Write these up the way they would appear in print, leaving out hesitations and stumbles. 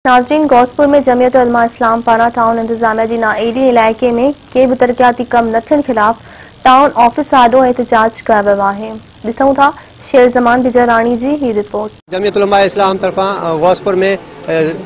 नाज़रीन, गौसपुर में जमीयत उलमा इस्लाम पारां टाउन इंतिज़ामिया जी नाअहली इलाइक़े में के बि तरक़ियाती कम न थियण ख़िलाफ़ टाउन ऑफिस आॾो एहतजाज कयो वियो आहे। ॾिसूं था शेर ज़मान बिजराणी जी ही रिपोर्ट। जमीयत उलमा इस्लाम तरफ़ां गौसपुर में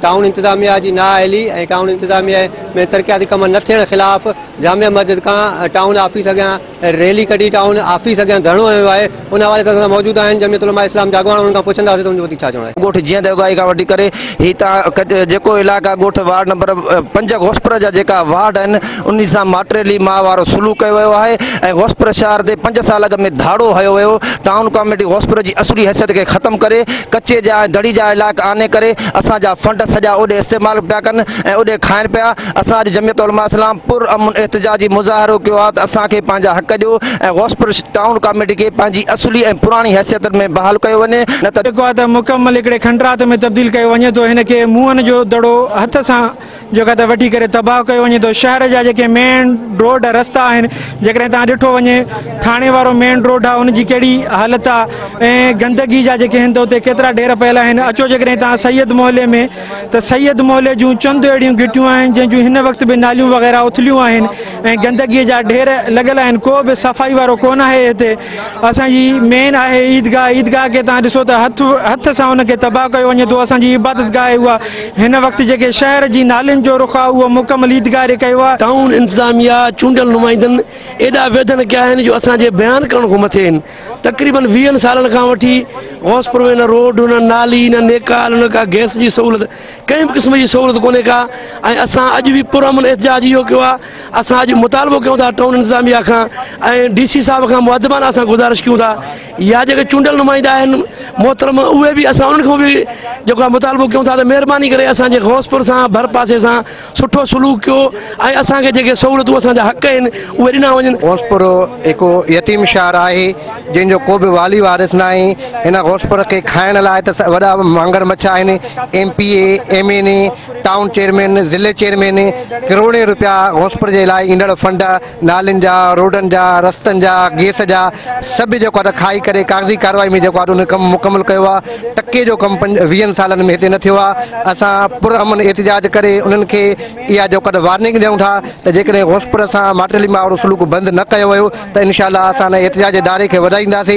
टाउन इंतिज़ामिया जी नाअहली ऐं टाउन इंतिज़ामिया में तरक़ियाती कम न थियण ख़िलाफ़ जामिया मस्जिद खां टाउन ऑफिस अॻियां रैली कढी टाउन ऑफिस अॻियां धरणो हयो आहे। उन हवाले सां मौजूदु आहिनि जमीयत उलमा इस्लाम जा अॻवान, उन्हनि खां पुछंदासीं त उनजो वधीक छा चवणु आहे। ॻोठ जीअं देवगाई खां वठी करे हितां जेको इलाइक़ा ॻोठ वार्ड नंबर 5 गौसपुर जा जेका वार्ड आहिनि उन सां माटरेली माँ वारो सुलूक कयो वियो आहे ऐं गौसपुर शहर ते 5 साल अॻु में धाड़ो हयो वियो। टाउन कमेटी गौसपुर जी असुली हैसियत खे ख़तमु करे कच्चे जा ऐं दड़ी जा इलाइक़ा आने करे असांजा फंड सॼा ओॾे इस्तेमालु पिया कनि ऐं ओॾे खाइनि पिया। असां अॼु जमीयत उलमा इस्लाम पुर अमन एहतजाजी मुज़ाहिरो कयो आहे त असांखे पंहिंजा हक़ ॾियो ऐं गौसपुर टाउन कमेटी खे पंहिंजी असुली ऐं पुराणी हैसियत में बहाल कयो वञे, न त जेको आहे त मुकमल हिकिड़े खंडरात में तब्दील कयो वञे थो। हिनखे मुंहनि जो दड़ो हथ सां जेको आहे त वठी करे तबाह कयो वञे थो। शहर जा जेके मेन रोड रस्ता आहिनि, जेकॾहिं तव्हां ॾिठो वञे थाणे वारो मेन रोड आहे उनजी कहिड़ी हालत आहे ऐं गंदगी जा जेके आहिनि त उते केतिरा ढेर पयल आहिनि। अचो जेकॾहिं तव्हां सैयद मोहल्ले में त सैयद मोहल्ले जूं चंद अहिड़ियूं घिटियूं आहिनि जंहिंजूं हिन वक़्तु बि नालियूं वग़ैरह उथलियूं आहिनि ऐं गंदगीअ जा ढेर लॻल आहिनि। को बि सफ़ाई वारो कोन आहे हिते। असांजी मेन आहे ईदगाह, ईदगाह खे तव्हां ॾिसो त हथ सां हुनखे तबाह कयो वञे थो। असांजी इबादत गाह आहे उहा। हिन वक़्तु जेके शहर जी नालियुनि जो रुख आहे उहो मुकमल ईदगाह ॾे कयो आहे। टाउन इंतिज़ामिया चूंडियल नुमाइंदनि एॾा वेदन कया आहिनि जो असांजे बयानु करण खां मथे आहिनि। तक़रीबन 20 सालनि खां वठी गौसपुर में न रोड, न नाली, न निकाल, न का गैस जी सहूलियत, कंहिं बि क़िस्म जी सहूलियत कोन्हे का। ऐं असां अॼु बि पुरअमन एहतजाज इहो कयो आहे। असां अॼु मुतालबो कयूं था टाउन इंतिज़ामिया खां ऐं डी सी साहिब खां मुअदबाना असां गुज़ारिश कयूं था, या जेके चूंडियल नुमाइंदा आहिनि मोहतरम उहे बि असां उन्हनि खां बि जेको आहे मुतालबो कयूं था त महिरबानी करे असांजे गौसपुर सां भर पासे सां सुठो सुलूक कयो ऐं असांखे जेके सहूलियतूं असांजा हक़ आहिनि उहे ॾिना वञनि। गौसपुर हिकु यतीम शहर आहे जंहिंजो को बि वाली वारिस न आहे। हिन गौसपुर खे खाइण लाइ त वॾा मांगर मच्छ आहिनि। M P A, M N A, town chairman, ज़िले चेयरमैन करोड़े रुपया गौसपुर जे लाइ ईंदड़ फंड नालियुनि जा, रोडनि जा, रस्तनि जा, गैस जा सभु जेको आहे त खाई करे कागज़ी कार्रवाई में जेको आहे उन कमु मुकमल कयो आहे। टके जो कमु 20 सालनि में हिते न थियो आहे। असां पुरअमन एहतजाज करे उन्हनि खे इहा जेको आहे वार्निंग ॾियूं था त जेकॾहिं गौसपुर सां माटरेली माँ वारो सुलूक बंदि न कयो वियो त इनशा अल्लाह असां एहतजाज दायरे खे वधाईंदासीं।